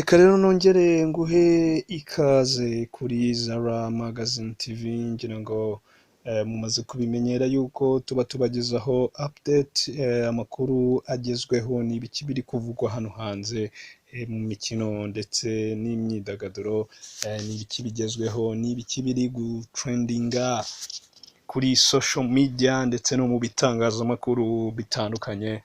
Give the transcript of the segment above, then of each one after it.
Reka rero nongere nguhe ikaze kuri Zara Magazine TV. Ngira ngo mumaze kubimenyera yuko tuba tubagezaho update, amakuru agezweho, ni ibiki biri kuvugwa hano hanze mu mikino ndetse n'imyidagaduro, ni ibiki bigezweho, ni ibiki biri gutrendinga kuri social media ndetse no mu bitangazamakuru bitandukanye.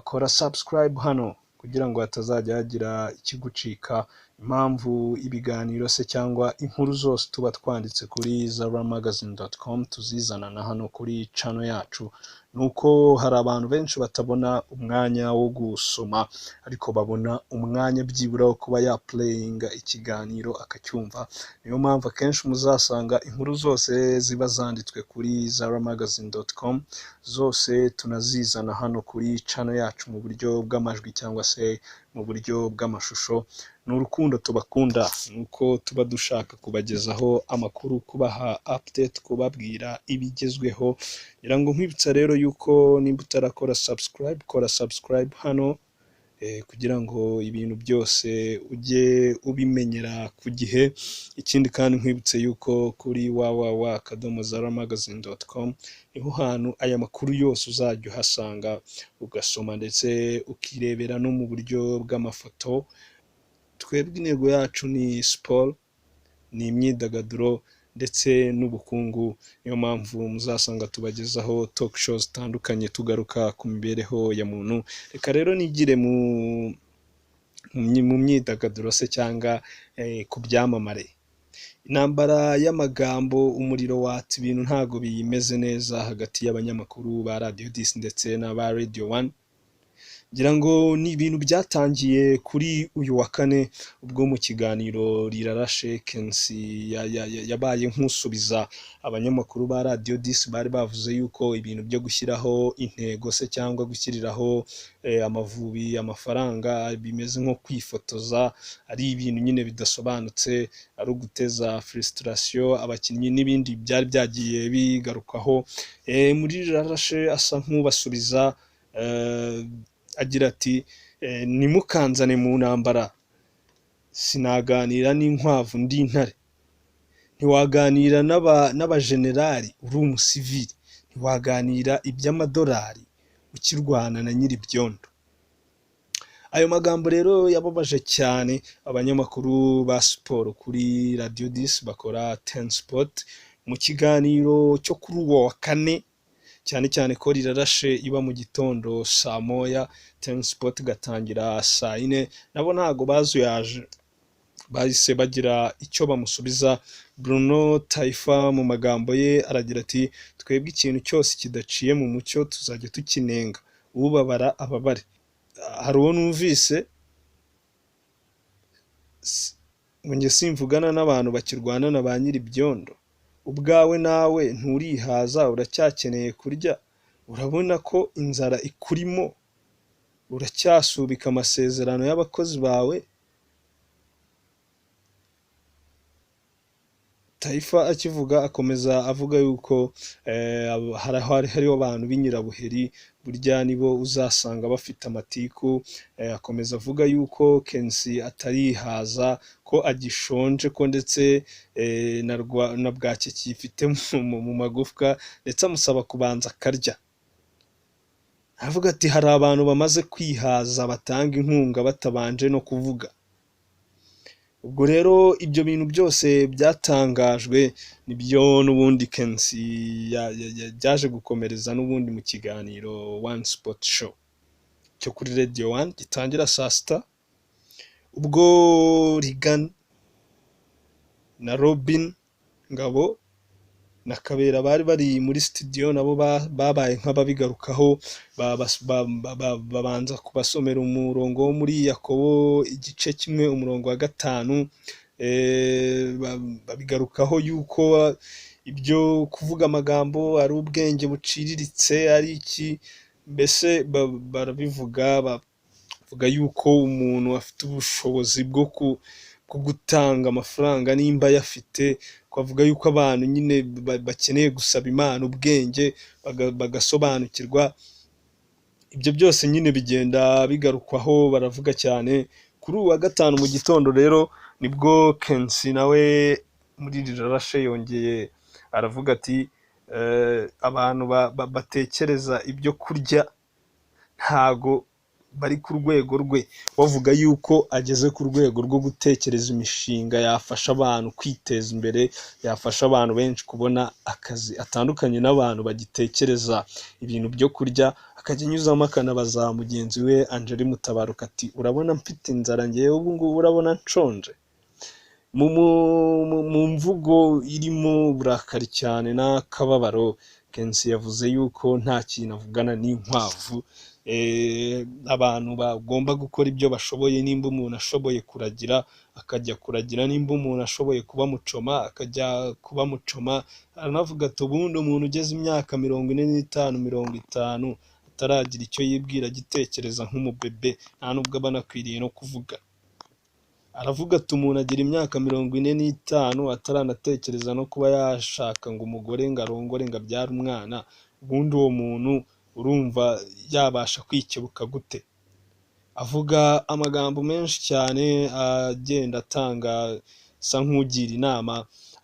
Kora subscribe hano kugira ngo hatazajya hagira ikigucika. Impamvu ibiganiro se cyangwa inkuru zose tuba twanditse kuri zaramagazine.com tuzizana na hano kuri channel yacu, ni uko hari abantu benshi batabona umwanya wo gusoma, ariko babona umwanya byibura wo kuba yaplayinga ikiganiro akacyumva. Niyo mpamvu akenshi muzasanga inkuru zose ziba zanditswe kuri zaramagazine.com zose tunazizana hano kuri channel yacu mu buryo bw'amajwi cyangwa se mu buryo bw'amashusho. Ni urukundo tubakunda, ni uko tuba dushaka kubagezaho amakuru, kubaha update, kubabwira ibigezweho. Ngira ngo nkwibutsa rero yuko nimba utarakora subscribe, kora subscribe hano kugira ngo ibintu byose ujye ubimenyera ku gihe. Ikindi kandi nkwibutse yuko kuri www.zaramagazine.com niho hantu aya makuru yose uzajya uhasanga, ugasoma ndetse ukirebera no mu buryo bw'amafoto. Twebwe intego yacu ni siporo, ni imyidagaduro ndetse n'ubukungu. Niyo mpamvu muzasanga tubagezaho talk show zitandukanye tugaruka ku mibereho ya muntu. Reka rero nigire mu myidagaduro se cyangwa ku byamamare. Intambara y'amagambo, umuriro watse, ibintu ntabwo bimeze neza hagati y'abanyamakuru ba Radiyo 10 ndetse n'aba Radio 1. Ngira ngo ni ibintu byatangiye kuri uyu wa kane, ubwo mu kiganiro Rirarashe KNC yabaye nk'usubiza abanyamakuru ba Radiyo 10 bari bavuze yuko ibintu byo gushyiraho intego se cyangwa gushyiriraho Amavubi amafaranga bimeze nko kwifotoza, ari ibintu nyine bidasobanutse, ari uguteza frustration abakinnyi n'ibindi byari byagiye bigarukwaho. Muri Rirarashe asa nk'ubasubiza agira ati: "Ntimukanzane mu ntambara, sinaganira n'inkwavu ndi intare, ntiwaganira n'abajenerali uri umusivili, ntiwaganira iby'amadolari ukirwana na nyir'ibyondo." Ayo magambo rero yababaje cyane abanyamakuru ba siporo kuri Radiyo 10 bakora Ten Sport mu kiganiro cyo kuri uwo wa kane, cyane cyane ko Rirarashe iba mu gitondo saa 1, Ten Sport igatangira saa 4. Nabo ntago bazuyaje, bahise bagira icyo bamusubiza. Bruno Taifa mu magambo ye aragira ati: "Twebwe ikintu cyose kidaciye mu mucyo tuzajya tukinenga, ubabara ababare." Hari uwo numvise ngo: "Njye simvugana n'abantu bakirwana na ba nyir'ibyondo. Ubwawe nawe nturihaza, uracyakeneye kurya, urabona ko inzara ikurimo, uracyasubika amasezerano y'abakozi bawe." Taifa akivuga akomeza avuga yuko hariho abantu b'inyirabuheri, burya nibo uzasanga bafite amatiku. Akomeza avuga yuko KNC atarihaza, ko agishonje, ko ndetse na bwaki kifite mu magufwa, ndetse amusaba kubanza akarya. Aravuga ati: "Hari abantu bamaze kwihaza batanga inkunga batabanje no kuvuga." Ubwo rero ibyo bintu byose byatangajwe nibyo n'ubundi KNC byaje gukomereza n'ubundi mu kiganiro One Sport Show cyo kuri Radio 1 gitangira saa 6, ubwo Reagan na Robin Ngabo na Kabera bari bari muri studio, nabo babaye nk'ababigarukaho, babanza kubasomera umurongo wo muri Yakobo igice 1 umurongo wa 5, babigarukaho yuko ibyo kuvuga amagambo ari ubwenge buciriritse, ari iki mbese. Barabivuga, bavuga yuko umuntu afite ubushobozi bwo gutanga amafaranga nimba ayafite, twavuga yuko abantu nyine bakeneye gusaba Imana ubwenge bagasobanukirwa. Ibyo byose nyine bigenda bigarukwaho, baravuga cyane kuri Kuri uyu wa gatanu mu gitondo rero nibwo KNC nawe muri Rirarashe yongeye aravuga ati abantu batekereza ibyo kurya ntago bari ku rwego rwe, bavuga yuko ageze ku rwego rwo gutekereza imishinga yafasha abantu kwiteza imbere, yafasha abantu benshi kubona akazi, atandukanye n'abantu bagitekereza ibintu byo kurya, akajya anyuzamo akanabaza mugenzi we Angeli Mutabaruka ati urabona mfite inzara ngewe ubu ngubu, urabona nshonje? Mu mvugo irimo uburakari cyane n'akababaro, KNC yavuze yuko nta kintu avugana n'inkwavu, abantu bagomba gukora ibyo bashoboye, nimba umuntu ashoboye kuragira akajya kuragira, nimba umuntu ashoboye kuba mucoma akajya kuba mucoma. Aranavuga ati ubundi umuntu ugeze imyaka 45, 50 ataragira icyo yibwira agitekereza nk'umubebe, nta nubwo aba anakwiriye no kuvuga. Aravuga ati umuntu agira imyaka 45 ataranatekereza no kuba yashaka ngo umugore ngo arongore ngo abyare umwana, ubundi uwo muntu urumva yabasha kwikebuka gute? Avuga amagambo menshi cyane agenda atanga asa nk'ugira inama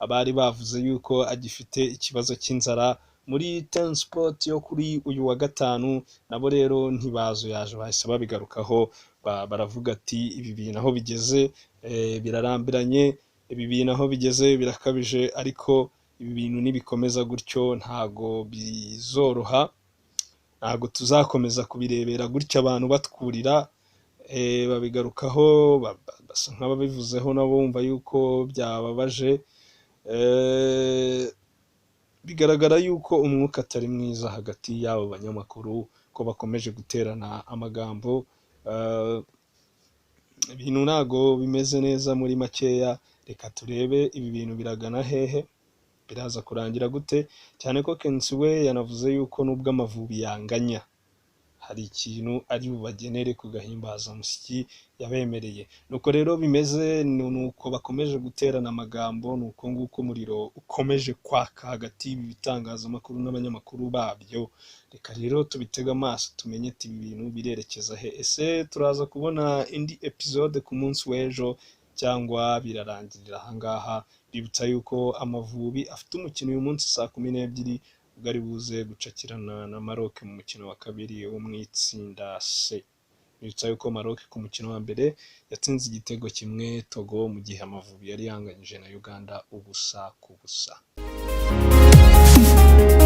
abari bavuze yuko agifite ikibazo cy'inzara. Muri Ten Sport yo kuri uyu wa gatanu nabo rero ntibazuyaje, bahise babigarukaho, baravuga ati ibi bintu aho bigeze birarambiranye, ibi bintu aho bigeze birakabije, ariko ibi bintu nibikomeza gutyo ntago bizoroha, ntago tuzakomeza kubirebera gutya abantu batwurira. Babigarukaho basa nk'ababivuzeho nabo bumva yuko byababaje. Bigaragara yuko umwuka atari mwiza hagati y'abo banyamakuru, ko bakomeje guterana amagambo. Ibintu ntago bimeze neza muri makeya. Reka turebe ibi bintu biragana hehe, biraza kurangira gute, cyane ko KNC we yanavuze yuko nubwo Amavubi yanganya hari ikintu ari bubagenere ku gahimbazamusyi yabemereye. Nuko rero bimeze, nuko bakomeje guterana amagambo, nuko nguko umuriro ukomeje kwaka hagati y'ibi bitangazamakuru n'abanyamakuru babyo. Reka rero tubitege amaso tumenye ati ibi bintu birerekeza he, ese turaza kubona indi episode ku munsi w'ejo cyangwa birarangirira aha ngaha? Bibutsa yuko Amavubi afite umukino uyu munsi saa 12, ubwo ari buze gucakirana na Maroc mu mukino wa kabiri wo mu itsinda C. Bibutsa yuko Maroc ku mukino wa mbere yatsinze igitego kimwe Togo, mu gihe Amavubi yari yanganyije na Uganda 0-0.